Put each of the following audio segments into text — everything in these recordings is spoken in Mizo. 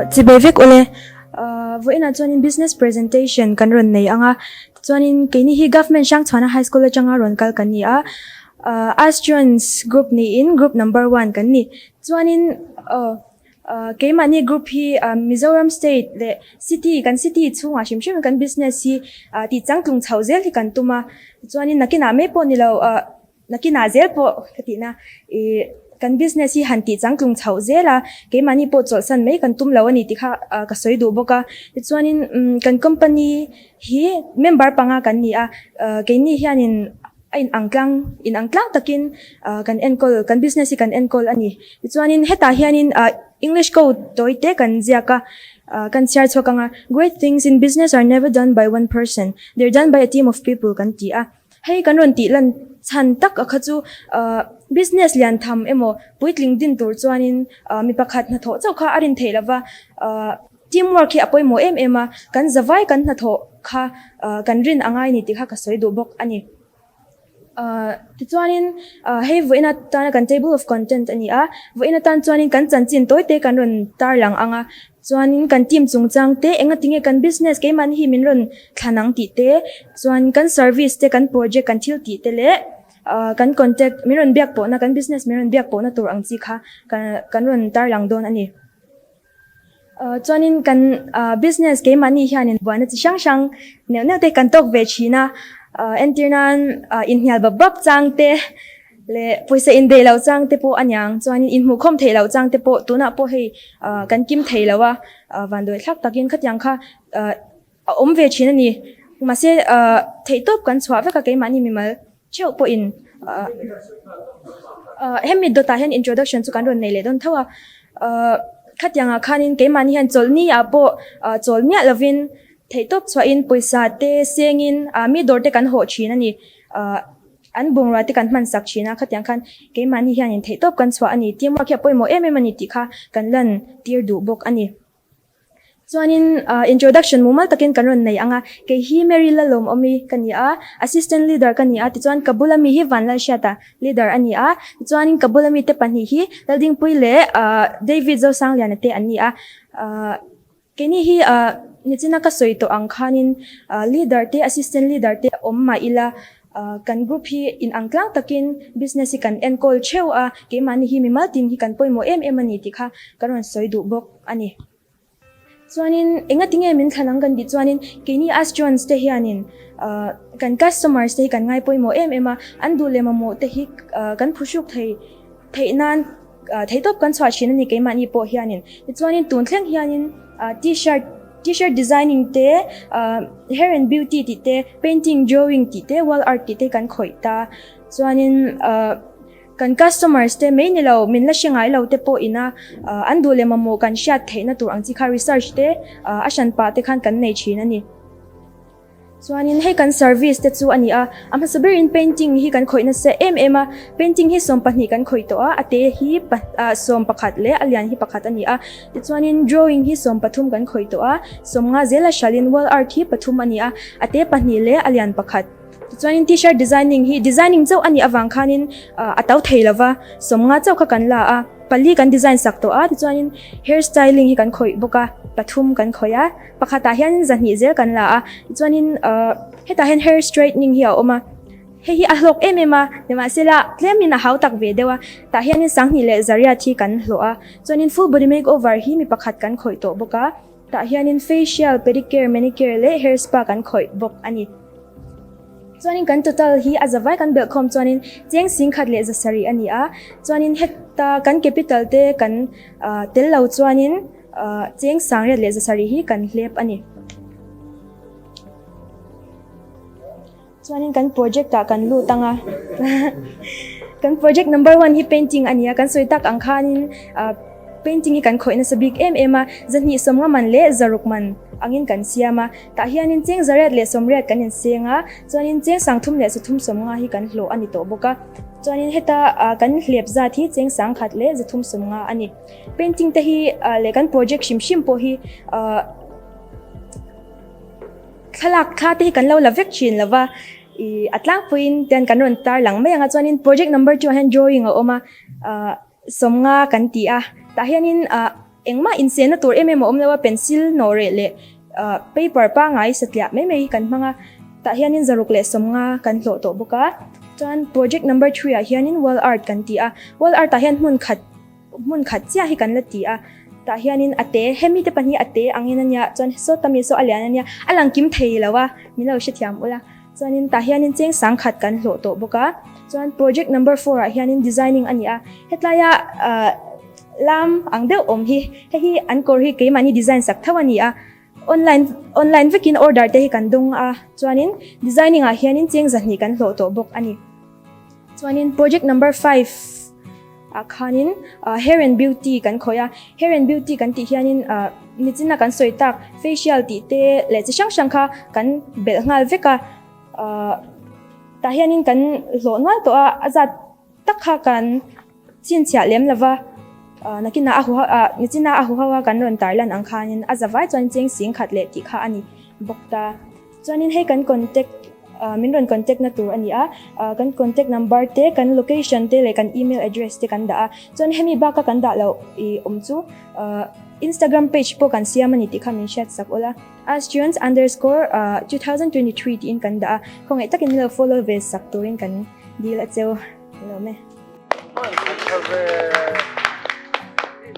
Chibai vek awle. Vawiinah chuanin business presentation kan rawn nei ang a, tichuanin keini hi Government Hrangchhuana High School atanga rawn kal kan ni a, Astrons group niin group number one kan ni. Chuanin keimahni group hi Mizoram state leh city kan city chhungah hrim hrim kan business hi tih changtlung chhoh zel hi kan tum a, tichuanin nakinah mai pawh ni lo. Nakinah zel pawh ka tihna i kan business hi han tih changtlung chhoh zel a, keimahni pawh chawlhsan mai kan tum lo a ni tih kha ka sawi duh bawk a. Tichuanin kan company hi member panga kan ni a, keini hianin a inang tlang inang tlang takin kan enkawl kan business hi kan enkawl a ni. Tichuanin hetah hianin English code tawi te kan ziak a, kan chhiar chhuak ang a, Great things in business are never done by one person, they're done by a team of people kan ti a. Hei kan rawn tih lan chhan tak a kha chu business lian tham emaw puitling din tur chuanin mi pakhat hnathawh chauh kha a rin theih lova, team work hi a pawimawh em em a, kan zavai kan hnathawh kha kan rin a ngai ni tih kha ka sawi duh bawk a ni. Tichuanin hei vawiin atana kan table of content a ni a, vawiin atan chuanin kan chanchin tawi te kan rawn tarlang ang a, Chuanin kan team chungchang te, engatinge kan business keimahni hi min rawn thlan ang tih te, chuan kan service te, kan project, kan thil tih te leh kan contact min rawn biak pawhna, kan business min rawn biak pawhna tur ang chi kha kan rawn tarlang dawn a ni. Chuanin kan business keimahni hianin buaina chi hrang hrang neuh neuh te kan tawk ve thin a, entir nan inhnial bap bap chang te, Leh pawisa inbeih loh chang te pawh a niang, chuanin inhmuhkhawm theih loh chang te pawh tunah pawh hei kan kim thei lo a, vanduai thlak takin khatiang kha a awm ve thin a ni. Mahse theihtawp kan chhuah vek a keimahni mimal theuh pawhin hemi dawtah hian introduction chu kan rawn nei leh dawn tho a, khatiangah khanin keimahni hian chawlhni ah pawh chawl miah lovin theihtawp chhuahin pawisa te sengin mi dawr te kan hawh thin a ni. An bungrua te kan hman sak thin a, khatiang khan keimahni hianin theihtawp kan chhuah a ni, teamwork hi a pawimawh em em a ni tih kha kan lan tir duh bawk a ni. Chuanin introduction mumal takin kan rawn nei ang a, kei hi Mary Lalawmawmi ka ni a, assistant leader ka ni a, tichuan ka bula mi hi Vanlalhriata leader a ni a, tichuanin ka bula mite pahnih hi Laldingpuii leh David Zosangliana te an ni a. Keini hi nichina ka sawi tawh ang khanin leader te assistant leader te awm mah ila kan group hi inang tlang takin business hi kan enkawl theuh a, keimahni hi mimal tin hi kan pawimawh em em a ni tih kha ka rawn sawi duh bawk a ni. Chuanin engatinge min thlan ang kan tih chuanin keini Astrons te hianin kan customers te hi kan ngai pawimawh em em a, an duh leh mamawh te hi kan phuhruk thei theih nan Theihtawp kan chhuah thin a ni keimahni pawh hianin. Tichuanin tun thleng hianin t-shirt t-shirt designing te hair and beauty tih te painting drawing tih te wall art tih te kan khawih ta. Chuanin kan customers te mai ni lo min la hre ngai lo te pawh ina an duh leh mamawh kan hriat theihna tur ang chi kha research te a hran pah te khan kan nei thin a ni. Chuanin hei kan service te chu a ni a, a hmasa berin painting hi kan khawih nasa em em a, painting hi 12 kan khawih tawh a, a te hi 11 leh a lian hi pakhat a ni a, tichuanin drawing hi 13 kan khawih tawh a, 50 zela hralhin wall art hi pathum a ni a, a te pahnih leh a lian pakhat. Tichuanin t-shirt designing hi designing chauh a nih avang khanin a to thei lova, 50 chauh kha kan la a, pali kan design sak tawh a, tichuanin hair styling hi kan khawih bawk a, pathum kan khawih a. Pakhatah hian zahnih zel kan la a, tichuanin hetah hian hair straightening hi a awm a, hei hi a hlawk em em a, nimahsela tlemin a hau tak ve deuh a, tah hianin sanghnih leh zariat hi kan hlawh a, chuanin full body makeover hi mi pakhat kan khawih tawh bawk a, tah hianin facial, pedicure, manicure leh hair spa kan khawih bawk a ni. Chuanin kan total hi a zavai kan belh khawm chuanin cheng singkhat leh zasarih a ni a, chuanin heta kan capital te kan tel lo chuanin, Cheng sangriat leh zasarih hi kan hlep a ni. Chuanin kan project ah kan lut ang a. Kan project number one hi painting a ni a, kan sawi tak ang khanin painting hi kan khawih nasa bik em em a, zahnih sawmnga man leh zaruk man angin kan siam a. Tah hianin cheng zariat leh sawmriat kan inseng a, chuanin cheng sangthum leh sathum sawmnga hi kan hlawh a ni tawh bawk a. Chuanin heta kan hlep zat hi cheng sangkhat leh zathum sawmnga a ni. Painting te hi leh kan project hrim hrim pawh hi thlalak thla te hi kan lo la vek thin lo va, ih a tlangpuiin tian kan rawn tar lang mai ang a, chuanin project number two ah hian drawing a awm a, 50 kan ti a, tah hianin ah. Engmah insehna tur em em a awm lo a, pencil nawh reh leh paper pangngai satliah mai mai hi kan hmang a, tah hianin 650 kan hlawh tawh bawk a. Chuan project number three ah hianin wall art kan ti a, wall art ah hian hmun khat hmun khat chiah hi kan la ti a, tah hianin a te hemi te pahnih a te angin a nia, chuan saw tami saw a lian a nia, a lang kim thei lo a, min lo hrethiam ula. Chuanin tah hianin cheng sangkhat kan hlawh tawh bawk a, chuan project number four ah hianin designing a ni a, hetlaia ah Lam ang deuh awm hi, hei hi an kawr hi keimahni design sak tho a ni a, online online vekin order te hi kan dawng a, chuanin designing ah hianin cheng zahnih kan hlawh tawh bawk a ni. Chuanin project number five ah khanin hair and beauty kan khawih a, hair and beauty kan tih hianin ah nichina kan sawi tak facial tih te leh chi hrang hrang kha kan belh nghal vek a, ah tah hianin kan hlawh nual tawh a, a zat tak kha kan Chhinchhiah lem lova nakinah a huho ah nichina a huho a kan rawn tarlan ang khanin a zavai chuan cheng sing khat leh tih kha a ni bawk ta. Chuanin hei kan contact min rawn contact na tur a ni a, kan contact number te, kan location te leh kan email address te kan dah a. Chuan hemi baka kan dah loh i awm chu Instagram page pawh kan siam a ni tih kha min hriat sak ula. Astrians underscore 2023 tiin kan dah a, khawngaih takin min lo follow ve sak turin kan dil a cheu. Lawm e.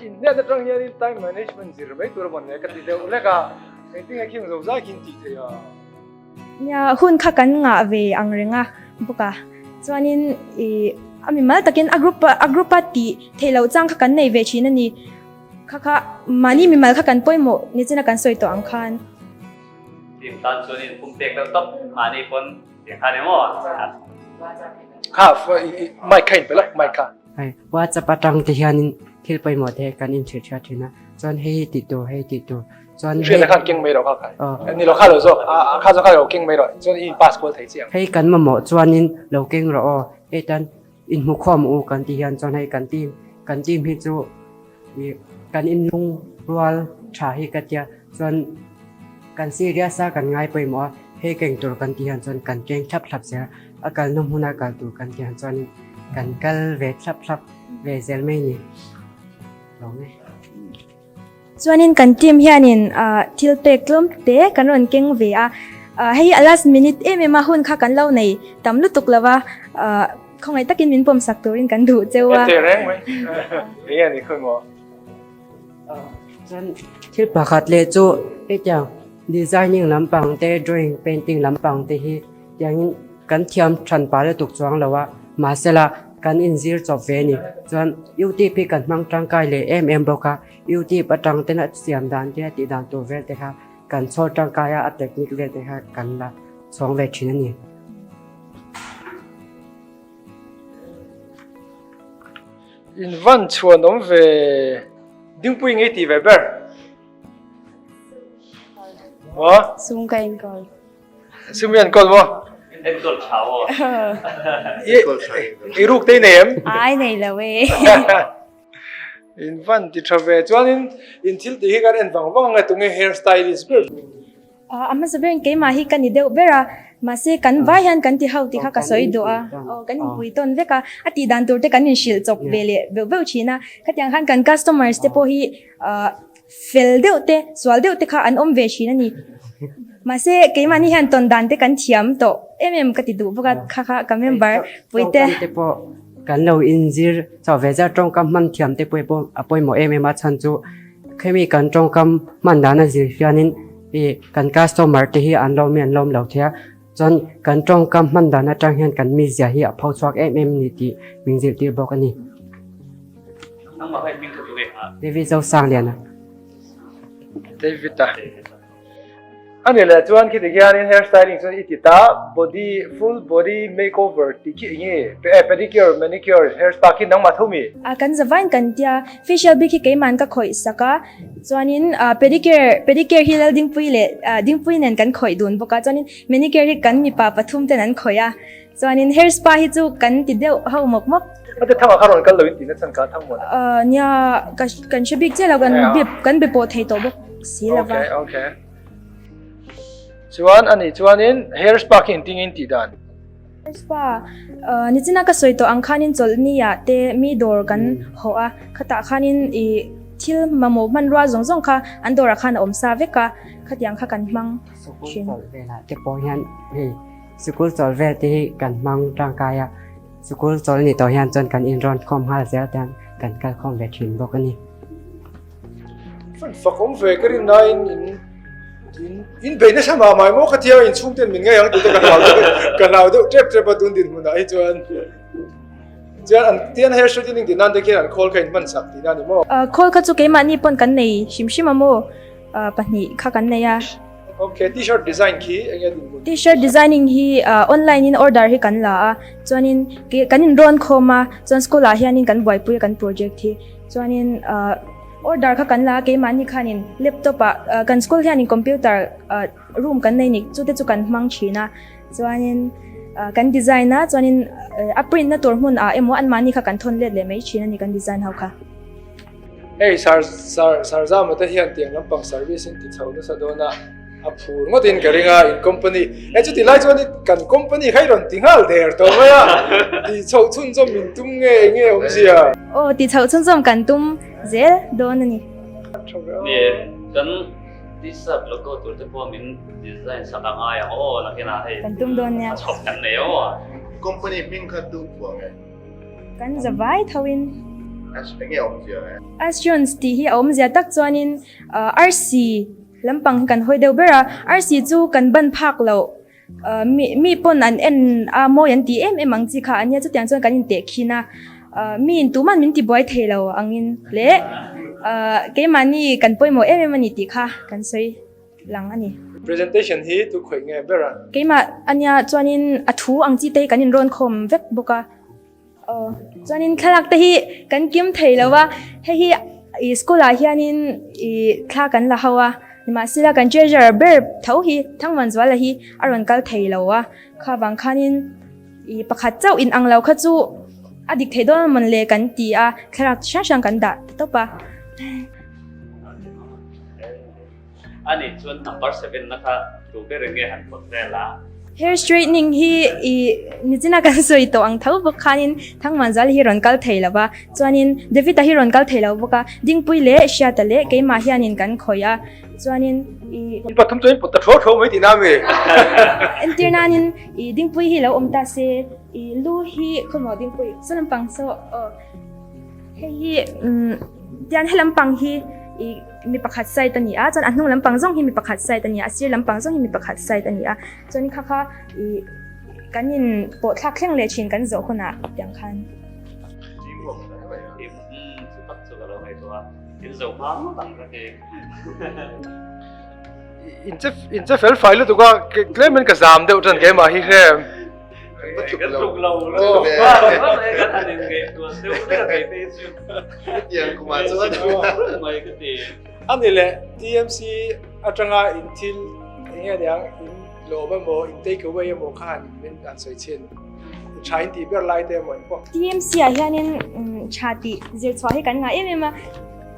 Inhniat atang hianin time management zir mai tur a mawn hle ka ti deuh lek a, engtin nge khing zo zai khi in tih theih a? Nia, hun kha kan ngah ve ang reng a bawk a, chuanin ih a mimal takin a group a group a tih theih loh chang kha kan nei ve thin a ni. Kha kha mahni mimal kha kan pawimawh ni china kan sawi tawh ang khan. Team tan chuan in pumpek deuh tawp mahni pawn tiang khan emaw. Kha mic kha in pe la mic kha. Hei WhatsApp atang te hianin thil pawimawh te kan in hrilh hriat thin a chuan hei hi tih tur hei tih tur chuan hei Hriatna khan keng mai rawh kha khai. Ni lo kha lo zawk a kha zawk kha lo keng mai rawh chuan i in pass kual thei chiang. Hei kan mamawh chuanin lo keng rawh aw hei tan in hmu khawm u kan ti hian chuan hei kan team kan team hi chu i kan in lung rual tha hi ka tia chuan kan serious a kan ngai pawimawh a hei keng tur kan tih hian chuan kan keng thlap thlap zel a kalna hmuna kal tur kan tih hian chuanin kan kal ve thlap thlap ve zel mai a ni lo nge. Chuanin kan team hianin thil pek tlawm te kan rawn keng ve a, hei hi a last minute em em a hun kha kan lo nei tam lutuk lo va, khawngaih takin min pawm sak turin kan duh cheu a. Ente reng mai, enge ni khawi maw? Chuan thil pakhat leh chu hetiang designing lampang te drawing painting lampang te hi tiangin kan thiam than pah lutuk chuang lo a mahsela kan inzir chawp ve a ni chuan youtube hi kan hmang tangkai leh em em bawk a youtube atang ten a siam dan te a tih dan tur vel te kha kan chhawr tangkai a a technique vel te kha kan la chhawng ve thin a ni. In van chhuan awm ve Dingpui ngei tih ve ber. Maw? Sum ka enkawl. Sum i enkawl maw? Enkawl tha aw. I ruk te i nei em? Ai nei lo e. In van ti tha ve. Chuanin in thil tih hi kan en vang vang ange tunge hair stylist ber. A hmasa berin keimah hi ka ni deuh ber a, mahse kan vai hian kan ti ho tih kha ka sawi duh a, aw kan inpui tawn vek a, a tih dan tur te kan inhrilh chawp ve leh beuh beuh thin a, khatiang khan kan customers te pawh hi fel deuh te, sual deuh te kha an awm ve thin a ni. Mahse keimahni hian tawn dan te kan thiam tawh em em ka ti duh bawk a, kha kha ka member pui te. Tawngkam te pawh kan lo inzir chauh ve zar, tawngkam hman thiam te pawh a pawimawh em em a, chhan chu Khemi kan tawngkam hman dan a zir hianin ih kan customer te hi an lawm in an lawm lo thei a, chuan kan tawngkam hman dan atang hian kan mizia hi a pho chhuak em em a ni tih min zirtir bawk a ni. David Zosangliana. David a. A ni leh chuan khiti khianin hair styling chuan i ti ta, body full body makeover tih khi eng nge? Pedicure, manicure, hair spa khi nangmah tho mi? A kan zavain kan tia, facial bik hi keiman ka khawih sak a, chuanin pedicure pedicure hi Laldingpui leh Dingpui nen kan khawih dun bawk a, chuanin manicure hi kan mipa pathum ten an khawih a, chuanin hair spa hi chu kan ti deuh ho mawp mawp. A ti thangah kha rawn kal loin tihna chhan kha thang mawn a? Nia, kan hre bik chiah lo, kan be pawh thei tawh bawk. si lo va. Okay, okay. Chuan ani chuanin hair spa khi engtin nge in tih dan? Hair spa, uh, nichina ka sawi tawh ang khanin chawlhni ah te mi dawr kan hawh a, khatah khanin i thil mamawh hmanrua zawng zawng kha an dawrah khan a awm sa vek a, khatiang kha kan hmang Sikul thin. chawlh velah te pawh hian hei sikul chawlh vel te hi kan hmang tangkai a, sikul chawlh ni tawh hian chuan kan inrawn khawm nghal zel te hian kan kal khawm ve thin bawk a ni. Fan fak awm ve ka rin laiin in in in bei nasa mah mai maw khatia in chhungten min ngaih ang tih te ka hlau deuh ka hlau deuh tep tep a tun dinhmunah hi chuan chuan an tian hair straightening tih nan te khian an khawl kha in hman sak tihna a ni maw? Khawl kha chu keimahni pawn kan nei hrim hrim a maw pahnih kha kan nei a. Ok t-shirt design khi enge dinhmun? T-shirt designing hi online in order hi kan la a chuanin kan inrawn khawm a chuan school ah hianin kan buaipui a kan project hi. Chuanin order kha kan la a, keimahni khanin laptop ah kan school hianin computer room kan nei ni, chute chu kan hmang thin a. Chuanin kan design a, chuanin a print na tur hmun ah emaw anmahni kha kan thawn let leh mai thin a ni kan design ho kha. Hei sar sar Sarzama te hian tiang lampang service in ti chho nasa dawn a, a phur ngawt in ka ring a in company e chuti lai chuan kan company kha i rawn ti nghal der tawh mai a, ti chhoh chhunzawm min tum nge enge awmzia? Aw ti chhoh chhunzawm kan tum zel dawn a ni. Ni e, kan t-shirt logo tur te pawh min design sak a ngai ang aw nakinah hei Kan tum dawn nia. a chhawp kan nei aw. Company hming kha tu phuah nge? Kan za vai tho in. Ash enge awmzia nge? Astions tih hi a awmzia tak chuanin arsi Lampang hi kan hawi deuh ber a, arsi chu kan ban phak loh mi mi pawn an en a mawi an ti em em ang chi kha a nia chutiang chuan kan inteh khin a, mi in tuman min ti buai thei lo angin leh keimahni kan pawimawh em em a ni tih kha kan sawi lang a ni. Presentation hi tu khawih nge ber a? Keimah a nia chuanin a thu ang chi te hi kan inrawn khawm vek bawk a. Aw, chuanin thlalak te hi kan kim thei lo a, hei hi ih school ah hianin ih thla kan la ho a, nimahsela kan treasurer ber tho hi Thangvanzuala hi a rawn kal thei lo a, kha vang khanin ih pakhat chauh in ang lo kha chu a dik thei dawn amawn le kan ti a, thlalak chi hrang hrang kan dah ta tawp a. Ani chuan number seven na kha tu ber enge han phawt vel a. Hair straightening hi i nichina kan sawi tawh ang tho bawk khanin Thangmanzal hi rawn kal thei lo va, chuanin David-a hi rawn kal thei lo bawk a, Dingpui leh Hriata leh keimah hianin kan khawih a, chuanin i. In pathum chuan in pawt ta thuau thuau mai tihna ami? Entir nanin i Dingpui hi lo awm ta se, i lu hi khawmaw Dingpui saw lampang saw aw hei hi umm tian he lampang hi i. Mi pakhat side a ni a, chuan a hnung lampang zawng hi mi pakhat side a ni a, a sir lampang zawng hi mi pakhat side a ni a, chuan kha kha ih kan in pawh thlak thleng leh thin kan zawh hunah tiang khan. In che in che fel fai lutuk a, tlem in ka zam deuh tan keimah hi hrem. Kan tluk lo kan han in ngaihtuah deuh hlek a kei phei chu. Hetiang kumah chuan mai ka ti. Ani leh TMC atanga in thil eng nge niang in lawm emaw in take away emaw kha han min han sawi chhin tha in tih ber lai te emaw in pawh. TMC ah hianin tha tih zir chhuah hi kan ngah em em a,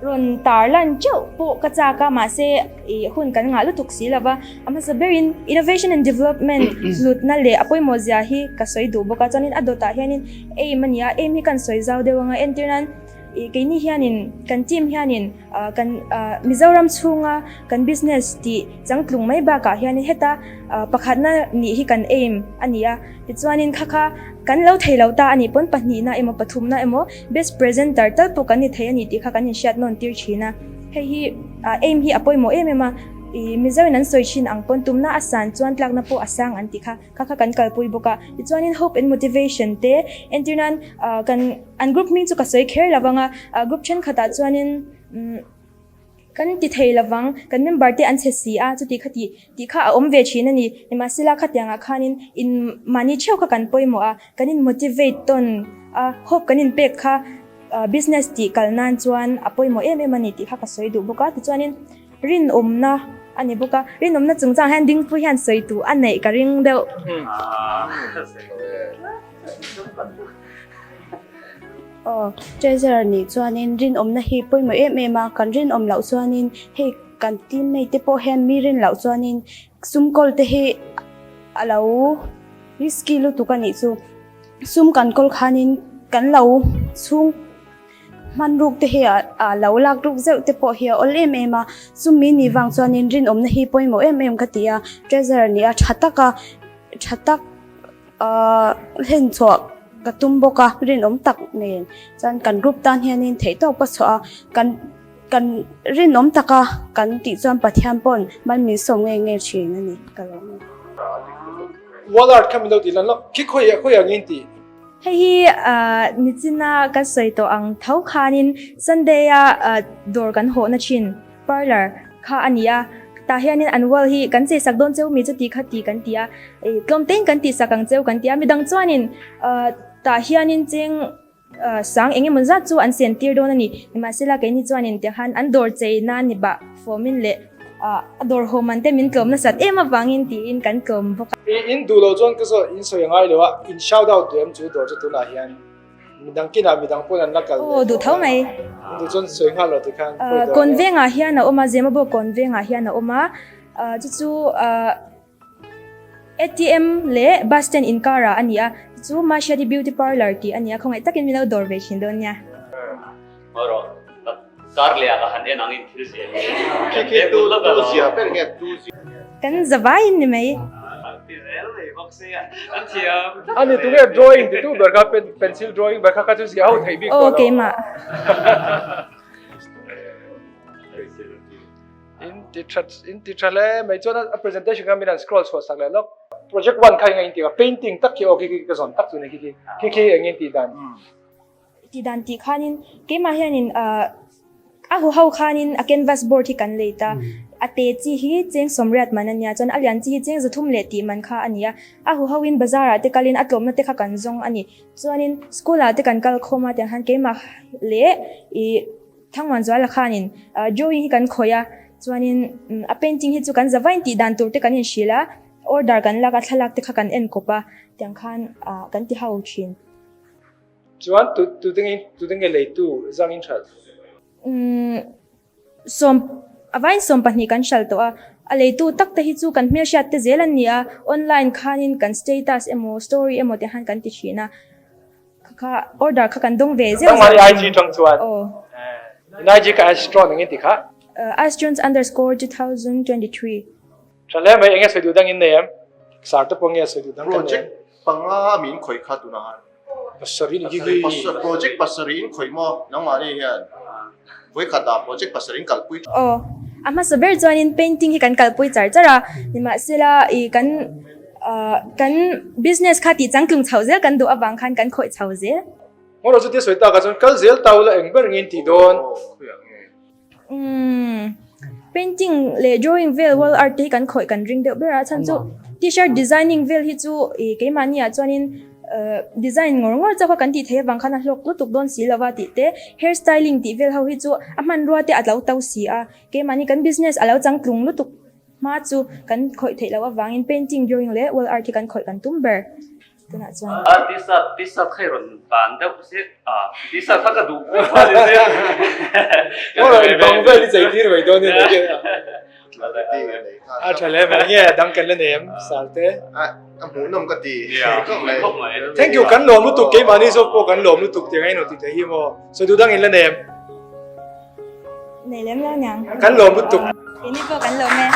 rawn tar lan teuh pawh ka chak a mahse ih hun kan ngah lutuk si lo va, a hmasa berin innovation and development hlutna leh a pawimawh zia hi ka sawi duh bawk a, chuanin a dawtah hianin Aim a ni a, aim hi kan sawi zau deuh anga entir nan ih keini hianin kan team hianin ah kan ah Mizoram chhunga kan business tih changtlung mai bakah hianin heta ah pakhatna nih hi kan aim a ni a, tichuanin kha kha kan lo thei lo ta a nih pawn pahnihna emaw pathumna emaw best presenter tal pawh kan ni thei a ni tih kha kan inhriat nawn tir thin a, hei hi ah aim hi a pawimawh em em a, ih Mizoin an sawi thin ang pawn tumna a san chuan tlakna pawh a sang an tih kha. Kha kha kan kalpui bawk a, tichuanin hope and motivation te entir nan kan an group hming chu ka sawi kher lo vang a, group thenkhatah chuanin kan ti thei lo vang, kan member te an chhe si a, chuti kha tih tih kha a awm ve thin a ni, nimahsela khatiangah khanin in mahni theuh kha kan pawimawh a, kan in motivate tawn a, hope kan in pek kha business tih kal nan chuan a pawimawh em em a ni tih kha ka sawi duh bawk a, tichuanin. Rinawmna a ni bawk a, rinawmna chungchang hian Dingpui hian sawi tu a neih ka ring deuh. Aw, Treasurer nih chuanin rinawmna hi pawimawh em em a, kan rinawm loh chuanin hei kan teammate te pawh hian mi rin loh chuanin sum kawl te hi a lo risky lutuk a nih chu. Sum kan kawl khanin kan lo chhung. Hmanruk te hi a lo lak ruk zeuh te pawh hi a awl em em a, chumi ni vang chuanin rinawmna hi pawimawh em em ka ti a, treasurer nih a tha tak a, tha tak hlen chhuah ka tum bawk a, rinawm tak nen chuan kan group tan hianin theihtawp ka chhuah a, kan kan rinawm taka kan tih chuan Pathian pawn mal min sawm ngei ngei thin a ni ka lo. Wall art kha min lo tih lan lawk, khi khawiah khawiah ngin tih? Hei hi nichina ka sawi tawh ang tho khanin Sunday a dawr kan hawhna thin parlour kha a ni a, tah hianin an wall hi kan cheisak dawn cheu mi chu ti kha ti kan ti a, tlawm tein kan tihsak ang cheu kan ti a, midang chuanin tah hianin cheng sang eng emaw zat chu an sen tir dawn a ni, nimahsela keini chuanin tikhan an dawr chei nan ni bah fawmin leh A dawr haw man te min tlawm nasat em avangin tiin kan tlawm bawk a. I in duh loh chuan ka saw in sawi a ngai lo a, in shout out duh em chu dawr chu tunah hian midang kinah midang pawn an la kal leh Aw duh tho mai. In duh chuan sawi nghal lo tikhan pawi dawr. Kawn vengah hian a awm a, Zemabawk kawn vengah hian a awm a, chu chu ATM leh bus stand inkarah a ni a, chu Mahriati Beauty Parlour tih a ni a, khawngaih takin min lo dawr ve thin dawn nia. Haw rawh, kar leh ah ka han en ang in thil zia hi. Khi khi tu tu zia ber nge tu zia. Kan za vaiin ni mai. Ti zel mai bawk sia, an thiam. Ani tunge drawing ti tu ber kha pencil drawing ber kha kha chu zia ho theih bik tawh lo. Aw keimah. In ti tha in ti tha hle mai chuan a presentation kha min han scroll chhuah sak leh lawk. Project one kha eng a in tih a painting tak khi aw khi khi ka zawn tak chu ni khi khi khi khi eng in tih dan. Tih dan tih khanin keimah hianin ah a huho khanin a canvas board hi kan lei ta a te chi hi cheng sawmriat man a nia chuan a lian chi hi cheng zathum leh tih man kha a ni a a huho in bazar ah te kalin a tlawmna te kha kan zawng a ni chuanin school ah te kan kal khawm a tiang khan keimah leh ih Thangmuanzuala khanin drawing hi kan khawih a, chuanin a painting hi chu kan za vain tih dan tur te kan inhrilh a, order kan lak a, thlalak te kha kan en kawp a, tiang khan kan ti ho thin. Chuan tu tu te nge tu te nge leitu zang in hralh? Umm sawm a vain 12 kan hralh tawh a, a leitu tak te hi chu kan hmelhriat te zel an ni a, online khanin kan status emaw story emaw te khan kan ti thin a. Kha kha order kha kan dawng ve zeuh zeuh. Nangmah i IG tang chuan. Aw. In IG kha Astron engin ti kha? Astrons underscore 2023. Tha hle mai, enge sawi duh dang in nei em? Sar te pawh nge sawi duh dang kan nei em? Project panga a min khawih kha tunah han. Pasarih ni khi khi. Project pasarih in khawih maw nangmah ni hian vawikhat ah project pasarih in kalpui. Aw, a hmasa ber chuanin painting hi kan kalpui char char a, nimahsela i kan Kan business kha tih changtlung chho zel kan duh avang khan kan khawih chho zel. Ngaw chu tia sawi tak ah chuan kal zel ta ula eng ber ngin tih dawn. Umm painting leh drawing vel wall art te hi kan khawih kan ring deuh ber a chhan chu t-shirt designing vel hi chu ih keimahni ah chuanin design ngawr ngawr chauh kha kan tih theih avang khan a hlawk lutuk dawn si lova tih te hair styling tih vel ho hi chu a hmanrua te a tlo to si a keimahni kan business a lo changtlung lutuk. Hma chu kan khawih theih loh avangin painting, drawing leh wall art hi kan khawih kan tum ber tunah chuan. A t-shirt t-shirt kha i rawn ban deuh si a t-shirt kha ka duh pui pha ni si. Aw rawn bang vel i chei tir mai dawn ni mai A tha hle mai nge dang kan la nei em Sarte. A hmuhnawm ka ti khawp mai. Thank you kan lawm lutuk keimahni zawk pawh kan lawm lutuk tiang a inawh tih theih hi maw. Sawi duh dang in la nei em? Nei lem lo niang. Kan lawm lutuk. Keini pawh kan lawm e.